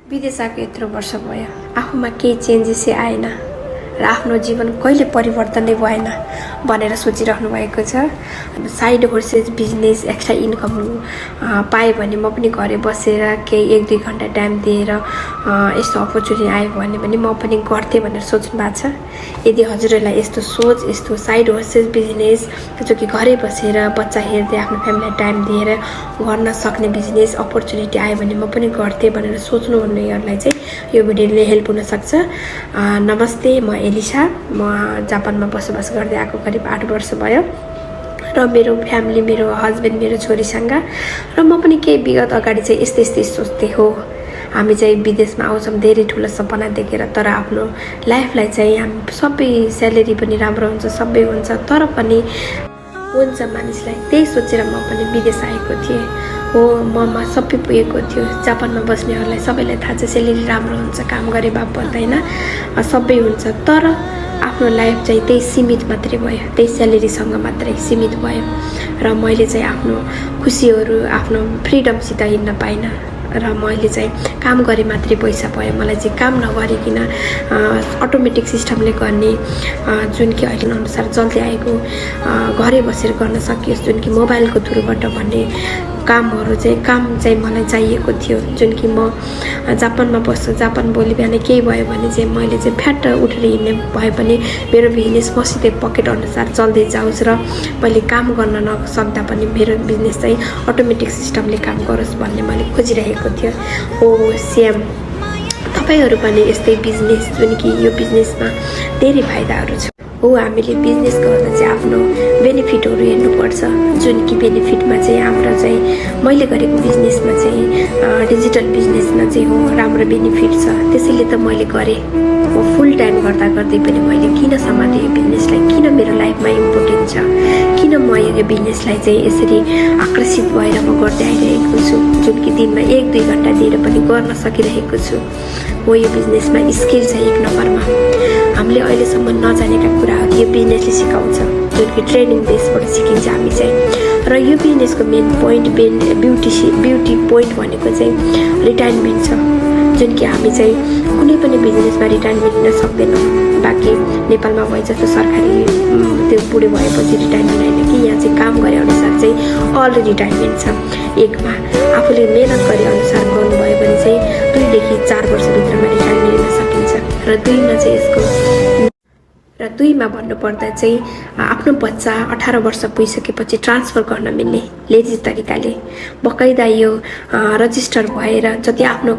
विदेश आएको यत्रो वर्ष भयो, आफूमा केही चेन्जेसै आएन र आफ्नो जीवन कहिले परिवर्तनै भएन भनेर सोचिराख्नु भएको छ। साइड होर्सेस बिजनेस एक्स्ट्रा इन्कम पाएँ भने म पनि घरै बसेर केही 1-2 घन्टा टाइम दिएर यस्तो अपर्च्युनिटी आयो भने पनि म पनि गर्थेँ भनेर सोच्नु भएको छ। यदि हजुरहरूलाई यस्तो सोच, यस्तो साइड होर्सेस बिजनेस जो कि घरै बसेर बच्चा हेर्दै आफ्नो फ्यामिलीलाई टाइम दिएर गर्न सक्ने बिजनेस अपर्च्युनिटी आयो भने म पनि गर्थेँ भनेर सोच्नु भन्नेहरूलाई चाहिँ यो भिडियोले हेल्प हुनसक्छ। नमस्ते, म एलिसा। म जापानमा बसोबास गर्दै आएको करिब 8 वर्ष भयो र मेरो फ्यामिली, मेरो हस्बेन्ड, मेरो छोरीसँग र म पनि केही विगत अगाडि चाहिँ यस्तै सोच्थेँ हो। हामी चाहिँ विदेशमा आउँछौँ धेरै ठुलो सपना देखेर, तर आफ्नो लाइफलाई चाहिँ हामी सबै स्यालेरी पनि राम्रो हुन्छ, सबै हुन्छ, तर पनि हुन्छ मानिसलाई त्यही सोचेर म पनि विदेश आएको थिएँ हो। ममा सबै पुगेको थियो। जापानमा बस्नेहरूलाई सबैलाई थाहा छ स्यालेरी राम्रो हुन्छ, काम गरे भए पर्दैन, सबै हुन्छ, तर आफ्नो लाइफ चाहिँ त्यही सीमित मात्रै भयो, त्यही स्यालेरीसँग मात्रै सीमित भयो र मैले चाहिँ आफ्नो खुसीहरू, आफ्नो फ्रिडमसित हिँड्न पाइनँ र मैले चाहिँ काम गरे मात्रै पैसा पाएँ। मलाई चाहिँ काम नगरिकन अटोमेटिक सिस्टमले गर्ने जुन कि अहिले अनुसार चल्दै आएको घरै बसेर गर्न सकियोस्, जुन कि मोबाइलको थ्रुबाट भन्ने काम चाहिँ मलाई चाहिएको थियो। जुन कि म जापानमा बस्छु, जापान भोलि बिहान केही भयो भने चाहिँ मैले चाहिँ फ्याट उठेर हिँड्ने भए पनि मेरो बिजनेस मसितै पकेट अनुसार चल्दै जाओस् र मैले काम गर्न नसक्दा पनि मेरो बिजनेस चाहिँ अटोमेटिक सिस्टमले काम गरोस् भन्ने मैले खोजिरहेको थियो हो। सेम तपाईँहरू पनि यस्तै बिजनेस, जुन कि यो बिजनेसमा धेरै फाइदाहरू छ हो। हामीले बिजनेस गर्दा चाहिँ आफ्नो बेनिफिटहरू हेर्नुपर्छ, जुन कि बेनिफिटमा चाहिँ हाम्रो चाहिँ मैले गरेको बिजनेसमा चाहिँ डिजिटल बिजनेसमा चाहिँ हो राम्रो बेनिफिट छ। त्यसैले त मैले गरेँ। म फुल टाइम गर्दा गर्दै पनि मैले किन समातेँ यो बिजनेसलाई, किन मेरो लाइफमा इम्पोर्टेन्ट छ, किन म यो बिजनेसलाई चाहिँ यसरी आकर्षित भएर म गर्दै आइरहेको छु, जुन कि दिनमा 1-2 घन्टा दिएर पनि गर्न सकिरहेको छु हो। यो बिजनेसमा स्किल छ 1 नम्बरमा। हामीले अहिलेसम्म नजानेका कुराहरू यो बिजनेसले सिकाउँछ, जुन कि ट्रेनिङ बेसबाट सिकिन्छ हामी चाहिँ। र यो बिजनेसको मेन पोइन्ट ब्युटी पोइन्ट भनेको चाहिँ रिटायरमेन्ट छ, जुन कि हामी चाहिँ कुनै पनि बिजनेसमा रिटायरमेन्ट लिन सक्दैनौँ। बाँकी नेपालमा भए जस्तो सरकारी त्यो बुढो भएपछि रिटायरमेन्ट होइन कि, यहाँ चाहिँ काम गरे अनुसार चाहिँ अल रिटायरमेन्ट छ। 1मा आफूले मेहनत गरे अनुसार गर्नुभयो भने चाहिँ 2देखि 4 वर्षभित्रमा रिटायरमेन्ट लिन सकिन्छ। र 2मा भन्नुपर्दा चाहिँ आफ्नो बच्चा 18 वर्ष पुगिसकेपछि ट्रान्सफर गर्न मिल्ने लेजिट तरिकाले बकाइदा यो रजिस्टर भएर जति आफ्नो